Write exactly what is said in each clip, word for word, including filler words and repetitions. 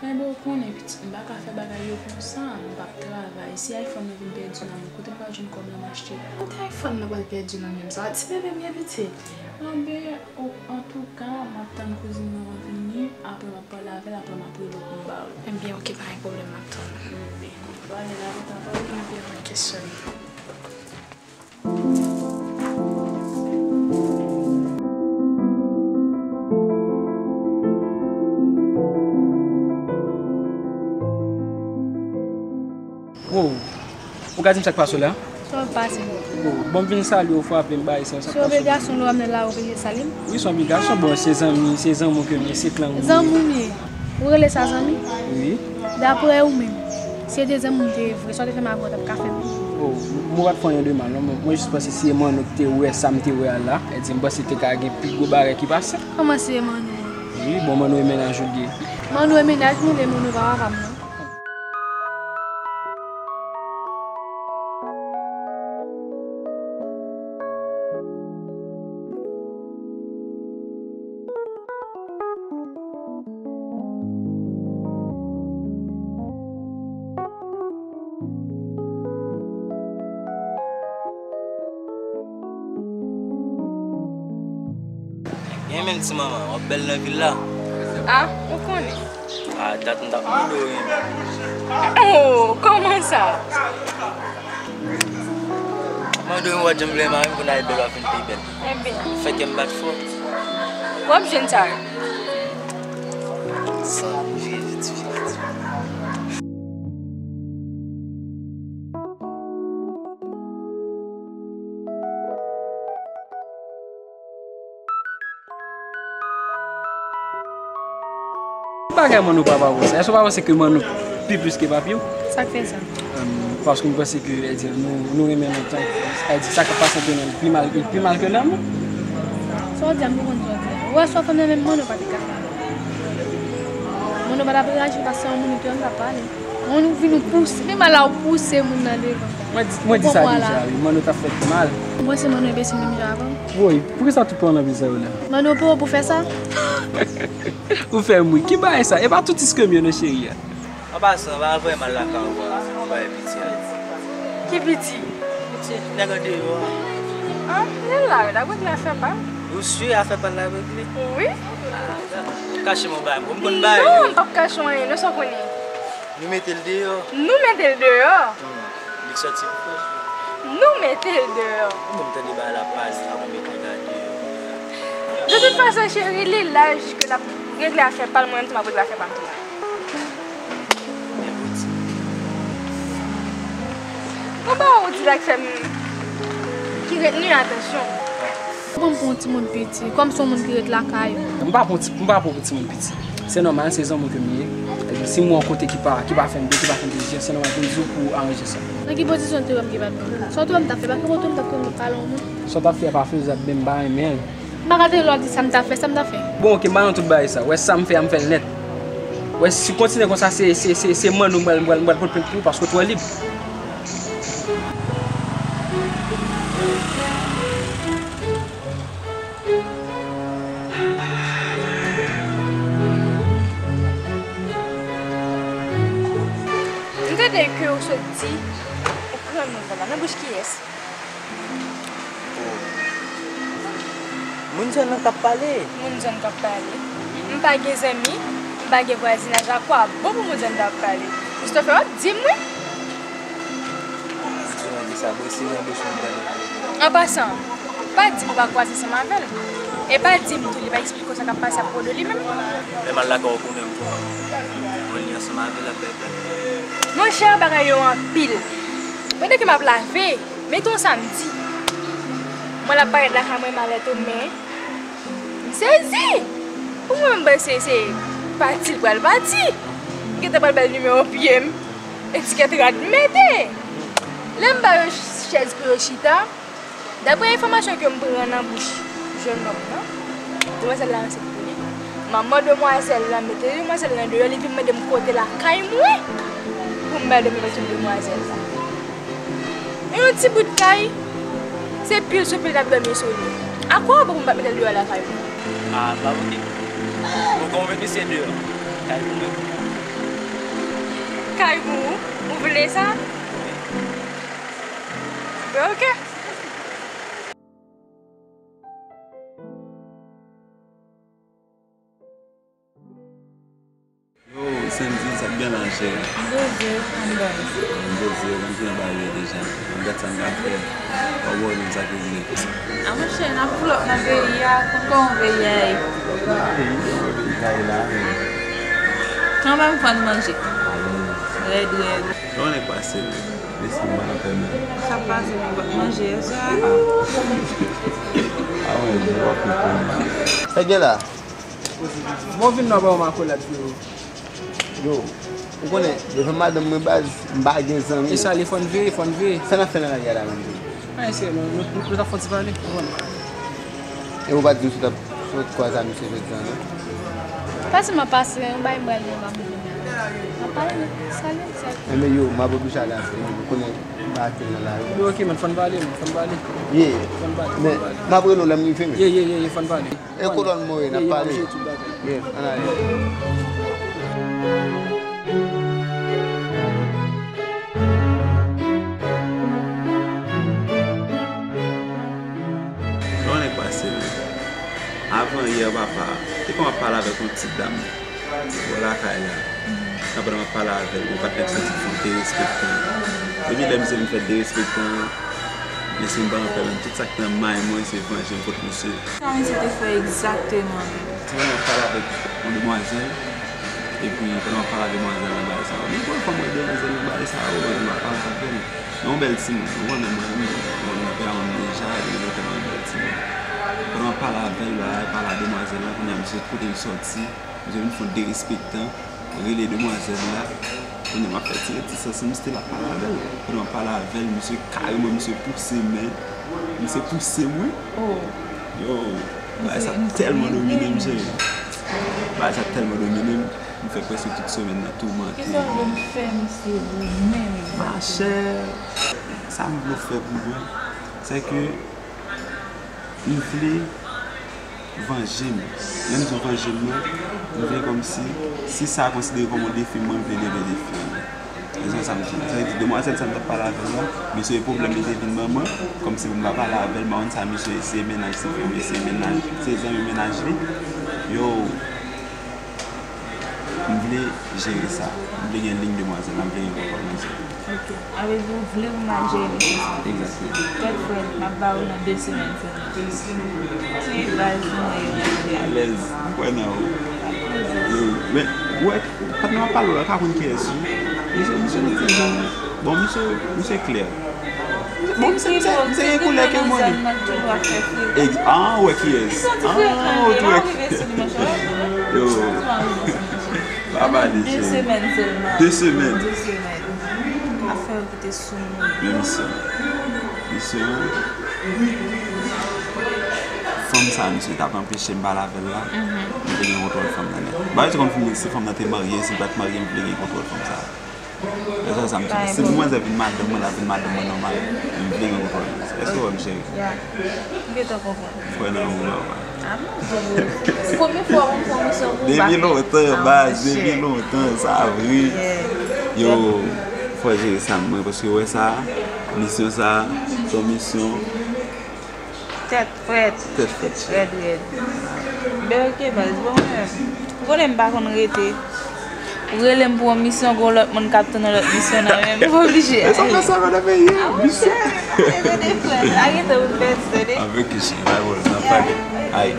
Enben, ou konnen, pitit, m pa ka fè bagay yo konsa, m p ap travay. Si iPhone nan vin pèdi nan men m, kote m pral jwenn kòb la m achte? Kote iPhone nan pral pèdi nan men m sa? Ti bebe m ye, pitit. Enben, o, antouka, m ap tann kouzin mwen an vini, apre m ap pale avè l, apre m ap rele w pou m ba w. Enben, oke, pa gen pwoblèm, m ap tann. Enben, pale la, kontan pale. Enben, oke, cheri. Wow. Ou ka di m sa k pase w la? Sa w ap pase? Wow. Bon, m vin salye w, frape m, bay sa, sa k pase w? Se obligasyon lè w ap nan lari w oblije salye m? Wi, se yon obligasyon. Bon, se zanmi, se zanmi w ke m ye, se klang ou ye. Zanmi w m ye? Ou rele sa zanmi? Wi. Daprè ou menm, si se te zanmi w m te ye vre, sa w te fè m avè w t ap ka fè m? Oh, m pa t fè anyen de mal, non. Mwen, mwen jis panse si se Manno ki te wè sa m te wè a la, e di m panse te ka gen pi gwo bagay ki pase. Kòman se Manno an? Wi, bon, Manno e mennaj ou l ye. Manno e mennaj mwen, men Manno pa papa m, non. Gen menm ti manman, w ap bèl nan vil la. Ah, ou konnen. Ah, dat m t ap mande w wi. Oh, kòman sa? Mande w wi, w ap janm vle mari m pou n al bèl w ap vin pi bèl. Enben. Fè kè m bat fò. W ap jwenn sa. Sa, vye vit, vye vit. Bagay Manno pa pa konsa. Èske w pa panse ke Manno pi plis ke papi w? Sa k fè sa? Em, paske m panse ke, èdi, nou, nou renmen lontan. Èdi, sa k ap pase ant nou pi mal, pi mal ke lanmou. Sa w di a, m konprann sa w di a. Ou wè, si w t ap nan menm Manno pa te ka fè. Manno pa t ap reyaji paske se yon moun ki te wè m t ap pale. Moun ou vin ou pouse, menm la ou pouse moun nan devan. Mwen di, mwen di sa deja, wi, Manno t ap fè pi mal. Ou panse Manno enbesil menm jan avè w? Woy, poukisa tout pran nan bizè yo la? Manno pè w pou fè sa? Ou fè m ri. Ki bagay sa? E pa tout iskemyo non, cheri a. An pasan, pa voye m al lakay ou, pa, pa piti a. Ki piti? Piti nèg andeyò a. Ah, li la wi, l ap regle afè pa l. Ou si afè pa l la regle? Wi. Kache m yon bagay, m konn bagay yo. Non, m p ap kache w anyen, non, sa w konnen. Nou mete l deyò. Nou mete l deyò? Hmm. Li sòti pou fè. Nou mete l deyò. Ou menm tande bagay la pase, avan mete l deyò. De tout fason, cheri, li laj ke l ap regle afè pa l, mwen menm tou m ap regle afè pa m tou. Mwen ba ou di la k fè m ki retni atansyon. Ou pran m pou yon timoun piti, kòm se yon moun ki ret lakay ou. M pa pran ti, m pa pran pou timoun piti. Se nòmal, se zanmi w ke m ye. Epi si m wè yon kote ki pa, ki pa fè m byen, ki pa fè m plezi, se nòmal pou m di w pou w aranje sa. Nan ki pozisyon w te wè m ki pa t bon? Sa w te wè m t ap fè, pa gen kote m t ap konnen pale yon moun. Sa w t ap fè a pa fezab, men m pa renmen l. M pa ka tande lè w ap di sa m t ap fè, sa m t ap fè. Bon, oke, m ba nou tout bagay sa. Wè sa m fè a, m fè l nèt. Wè si w kontinye konsa, se, se, se, se Manno m pral, m pral, m pral pote plent pou ou paske w twò lib. M tande ke w sot di, ou pran nouvèl la. Nan bouch kiyès? Oh. Moun zòn nan k ap pale. Moun zòn k ap pale. M pa gen zanmi, m pa gen vwazinaj. A kwa bon pou moun zòn ta ap pale? Christopher, w ap di m, wi. Di w nan di sa, bon, si nan bouch mwen pale. An pasan, pa di m ou pa kwaze ansanm avè l. E pa di m tou li pa eksplike w sa k ap pase apwopo de li menm. Lè m al lakay ou konnen m pran li ansanm avè l ap bay plat. Monchè, bagay yo anpil. Pandan ke m ap lave, mete yon samdi, mwen l ap parèt lakay mwen malèt o men. M sezi! Pou mwen, m panse se pati l pral pati. M gentan pral bay nimewo pye m. Etikèt rad m mete. Lè m ba yo chèz pou yo chita, daprè enfòmasyon ke m pran nan bouch jèn nonm nan, demwazèl la ansent pou li. Manman demwazèl la mete demwazèl lan deyò, li vin mande m kote lakay mwen pou m bay demwazèl la. E yon ti bout kay, se pil sou pil n ap dòmi sou li. A kwa bon pou m pa t mete l deyò lakay mwen? A, pa oke. Ou konvenki se deyò. Kay pou mwen. Kay pou ou, ou vle sa? Ben, ok. Yo, Sandy, sa k gen la, cheri? M poze, ann baz. M poze, m gen anba yo deja. Ann gad sa m ka fè. W ap wè menm sa k rive. A monchè, n ap pull up nan peyi a, konn kòman peyi a ye. Peyi, yo, peyi sa ye la, men. Kanmenm, fò n manje. Alèz. Rèd, rèd. Sa w nèk pase, men. Lespri m pa nan fè m. Sa pase, men, w ap manje yè swa. A wi, w ap fè m. Sa gen la? Bon, vin nan ba w makolad, frero. Yo, ou konnen, devan madanm mwen baz, m pa gen zanmi. E sa, li fò n veye, fò n veye. Sa n ap fè nan lari a la menm? Anyen, se, nou, nou, nou t ap fè yon ti pale, ou konprann? E ou pa t di w si w t ap, si w t kwaze a misye jodi a, non? Pase m ap pase, yon bagay m pral nan ba m vini. M ap pale, non. Salut, salut. Enben yo, m ap oblije ale avè nou, ou konnen m pa aktyèl nan lari. Yo, ok, man, fò n pale, man, fò n pale. Ye. Fò n pale, fò n pale. Men, m ap rele w lè m rive, men. Ye, ye, ye, ye, fò n pale. E kolòn mwen ye, n ap pale. Ye, ann ale. Yon nèg pase, men. Avan yè, papa, te kòman ap pale avèk yon ti dam bò lakay la. Nan pandan m ap pale avè l, yon patnè k santi l fè derespektan. Depi lè misye vin fè derespektan, mesye m pa anpè menm. Tout sa k nan may mwen, se vanje m kont misye. Sa misye te fè egzakteman? Ti pandan m ap pale avèk yon demwazèl, epi pandan m ap pale avèk demwazèl nan bagay sa yo, nenpòt fwa m wè demwazèl nan bagay sa yo, epi m ap pale avè l. Men yon bèl timoun, ou konnen mwen menm, mwen nan pè a mwen deja, epi mwen tèlman yon bèl timoun. Pandan m ap pale avè l, bagay, pale a demwazèl la, kounye a misye kote l sòti, misye vin fè yon derespektan, rele demwazèl la. Kounye a m ap fè ti retisans, m still ap pale avè l. Pandan m ap pale avè l, misye kareman, misye pouse men, misye pouse m, wi. Oh. Yo, bagay sa tèlman domine m, cheri. Bagay sa tèlman domine m, m fè prèske tout semèn nan toumante. Kisa w vle m fè misye pou ou menm? Machè, sa m vle w fè pou mwen, se ke m vle vanje m. Lè m di w vanje m nan, m vle kòmsi, si sa a konsidere kòm yon defi, mwen, m vle leve defi an. Se sa m di. Sa vle di, demwazèl sa m t ap pale avè l la, misye gen pwoblèm, li te vin manman, kòmsi pou m pa pale avè l, m pa konn sa misye eseye mennaj, se fanm eseye mennaj, se zanmi mennaj li. Yo, m vle jere sa. M vle gen liy demwazèl la, m vle gen kontwòl nan zòn. Ok. Sa vle di ou vle pou m al jere mesye sa? Egzakteman. Fred, Fred, m ap ba ou nan de semèn sèlman. Ti baz mwen yo, mesye. Alèz, m kwè nan ou. Yo, men, ou wè, patnè w ap pale w la, ka konn kiyès, wi. Misye, misye gen ti jan. Bon, misye, misye klè. Bon, misye, misye, misye gen koulè ke mwen. Egz-, ah, ou wè kiyès. Ah, ou wè kiyès. Yo. Pa pale, cheri. De semèn sèlman. De semèn. De semèn. Afè yo kite sou moun. Men misye. Misye. Fanm sa, misye t ap anpeche m pale avè l la. Mhm. M te gen kontwòl fanm nan nèt. Ba, se kòmsi si fanm nan te marye, si l pa t marye, m vle gen kontwòl fanm sa. Se sa, sa m di. Si demwazèl vin madanm mwen, l ap vin madanm mwen nòmal. M vle gen kontwòl. Èske w wè m, cheri? Ya. M gentan konprann. M kwè nan ou, papa. Ah, mon Dieu. Se konbyen fwa w konn fè yon misyon pou w pa fè? Depi lontan, baz, depi lontan, sa vre. Yo, fò jere sa mwen, paske w wè sa, misyon sa, se yon misyon. Tèt frèt. Tèt frèt, cheri. Rèd, rèd. Ben, ok, baz. Bon, mwen menm. Ou konnen m pa konn rete. Ou rele m pou yon misyon, gon lòt moun k ap tann yon lòt misyon nan men m. M oblije ale. E sa fè sa, madanm, e, misyon. A, monchè, sa rete frèt. A, rete ou fè, tande. Avèk ki cheri, bay bòl, n ap pale. Ay.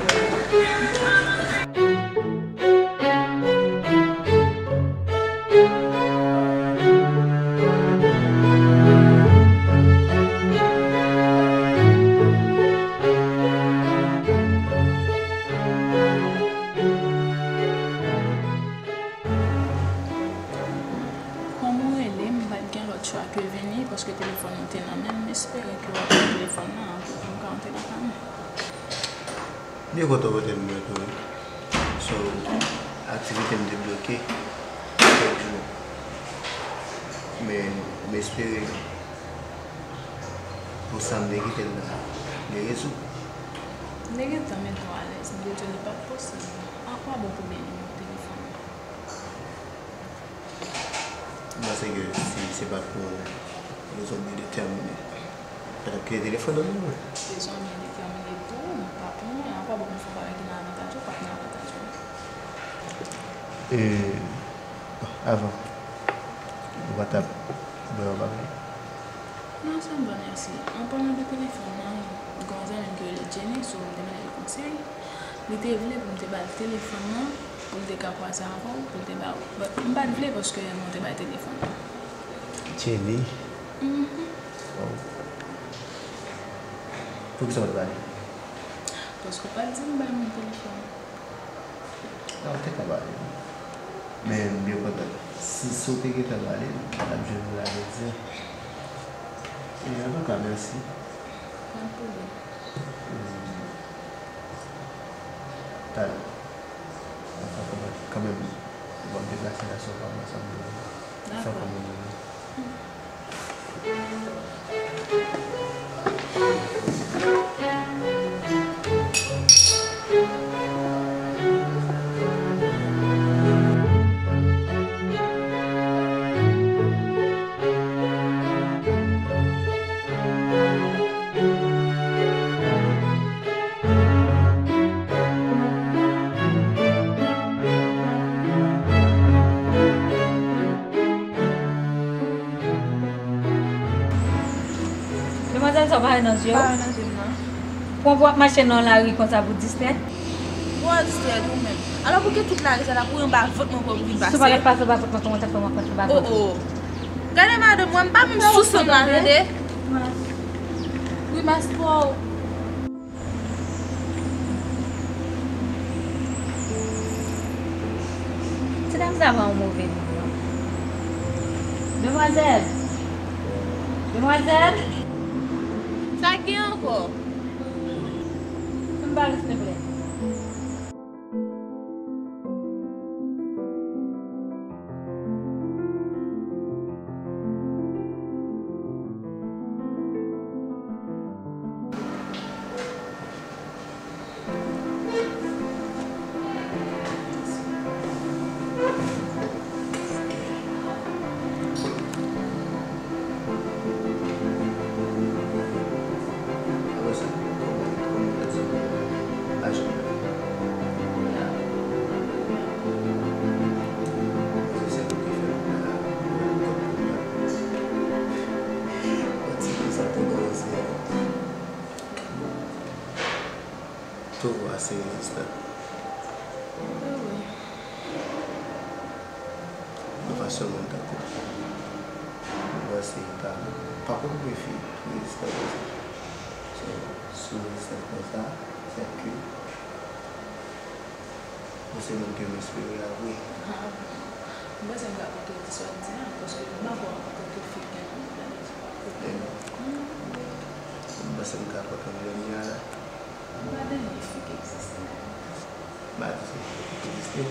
Kòman w rele m, m pa t gen lòt chwa ke vini, paske telefòn ou te nan men m, m espere ke w ap pran telefòn nan pou m ka antre lakay mwen. Byen kontan wè tèt mwen tou wi. So, aktivite m te bloke kèk jou. Men, m espere pou samdi ki te la, li rezoud. M te gentan mete w alèz, m te di w li p ap posib. A kwa bon pou m nimewo telefòn nan? M panse ke si se pa t pou rezon byen detèmine, li pa t ap kite telefòn nan men mwen. Rezon byen detèmine tou, m pa konnen. Apa bon, m fè yon bagay ki nan avantaj ou, pa t nan avantaj ou. E, bon, avan, ou pa t ap bwè yon bagay? Non, sa m bon, mèsi. An palan de telefòn nan, gen yon zanmi m ki rele Jenny, so m te mande l konsèy. Li te vle pou m te ba l telefòn nan, pou l te ka kwaze avè w, pou l te ba ou. But m pa t vle paske nou te bay telefòn nan. Jenny? Mhm. Oh. Poukisa w te ba li? Paske w pa t di m bay moun telefòn. Non, w te ka ba li. Men m byen kontan. Si, si w te gentan ba li, l ap jwenn ou la jodi a. E, antouka, mèsi. Pa gen pwoblèm. Talè. Kanmenm, bon, m deplase la, si w pa pran sa m fè kòm yon. Demwazèl, sa w pa wè nan zye w? Pa wè nan zye m, non. Pran pou w ap mache nan lari konsa pou distrè? Bon, distrè tou menm. Alò, pou ki tout lari sa la, pou anba vant mwen pou vin pase? Si w pa t ap pase anba vant mwen, kòman w t ap fè mwen pase anba vant ou? Oh, oh. Gade madanm mwen, m pa menm sou san m la, tande. Grimas pa w. Ti dam sa pa yon move moun, non. Demwazèl! Demwazèl! Sa k gen ankò? Fè m pale, silvouplè. Toujou ase rezistan. Wi, wi. Mwen pa sèlman tankou. Mwen panse pa, pa konn konbyen fi ki rezistan konsa. So, si w rezistan konsa, sèke ou se moun ke m espere a vre. Ah, bon. Mwen panse m ka konte w di sa w ap di a, paske m pa kwè antanke fi gen yon bagay sa. Pwoblèm. Hmm. Mwen panse m ka konte w jodi a la. M pa dènye fi ki egziste. M pa di se fi ki egziste.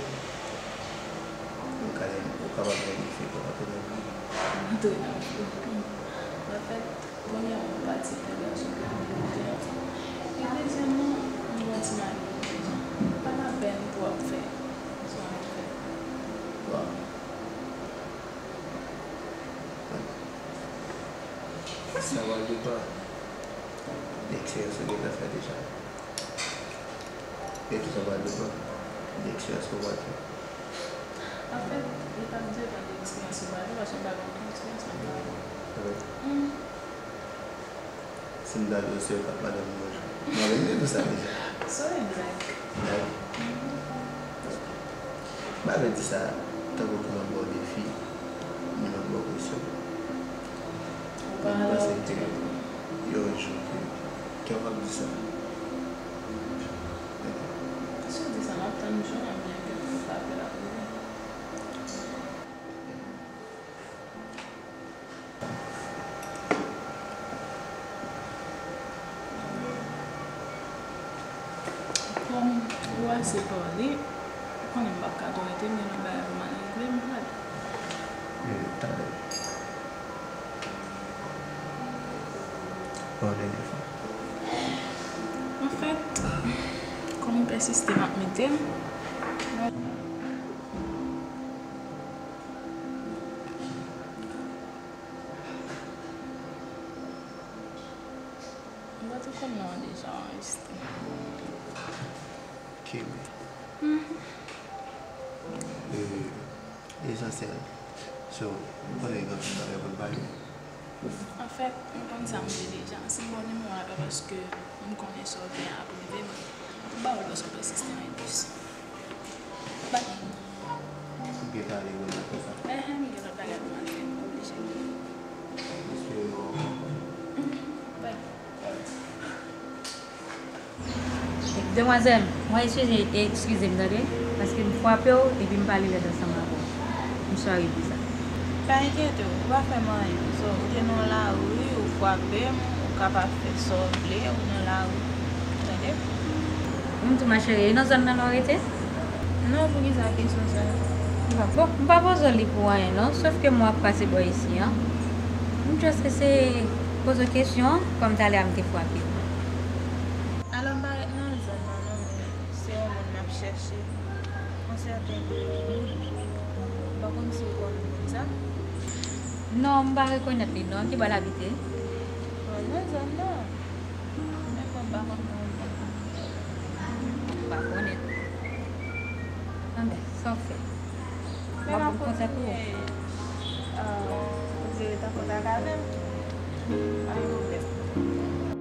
Ou ka dènye, ou kapab dènye fi pou antre nan vi. Antre nan vi. Anfèt, premyèman, m pa ti pli gason ke m te ye. E dezyèmman, m gon ti mari. Pa lapèn pou w ap fè sa w ap fè. Waw. Sa va depann de eksperyans ou gentan fè deja. E tou sa va depann de eksperyans ou pral fè. Anfèt, li p ap depann de eksperyans ou pral fè, paske m pa gen okenn eksperyans nan travay. Wi. Hmm. Si m ta di w se w k ap madanm mwen, m ap di w sa deja. Sa se blag. Blag? Mhm. M pa vle di sa tankou pou m ap ba w defi, ni m ap ba w presyon. Men m panse ke yon jou ke, ke w ap di sa. Si w di sa, m ap tann jou an, men ke pou m pa fè l ap rive. Kòm ou ase pale, ou konnen m p ap ka tou rete, men lè bagay yo mal regle, m prale. Talè. Yon dènye fwa. Anfèt, kòm ou pèsiste, m ap mete m. Mwen tou konn non an deja anrejistre. Kimi. E, Esansyèl. So, ou konnen gen anpil bagay pou n pale. Anfèt, m konn sa m vle deja. Si m ba w nimewo a, pa paske m konnen sa w vle a ap rive m. M ba w l paske w pèsiste anyen plis. Bay. Ou gen pale pou n fè sa. Enhen, m gen lòt bagay pou m al fè. M oblije. Espere w ankò. Bay. Demwazèl, mwen eskize, eskize m tande, paske m frape w epi m pa li lèd ansanm avè w. M sòri pou sa. Pa enkyete w, ou pa fè m anyen. So, ou te nan lari, ou frape m, ou kapab fè sa w vle, ou nan lari. Tande? M di w macheri, e nan zòn nan w rete? Non, poukisa kesyon sa? Bon, m pa poze w li pou anyen non, sòf ke m wè w ap pase bò isi an. M just eseye poze w kesyon, kòm talè a m te frape w. Alò, m pa ret nan zòn nan non, men se yon moun m ap chèche. Yon sèten Wood. M pa konn si w konn moun sa. Non, m pa rekonèt li non. Ki bò l abite? Bon, nan zòn nan. Men mwen m pa konn moun. M pa konnen. Anben, sa w fè? M ap kontak ou. Ou vle ret an kontak avè m? Pa gen pwoblèm.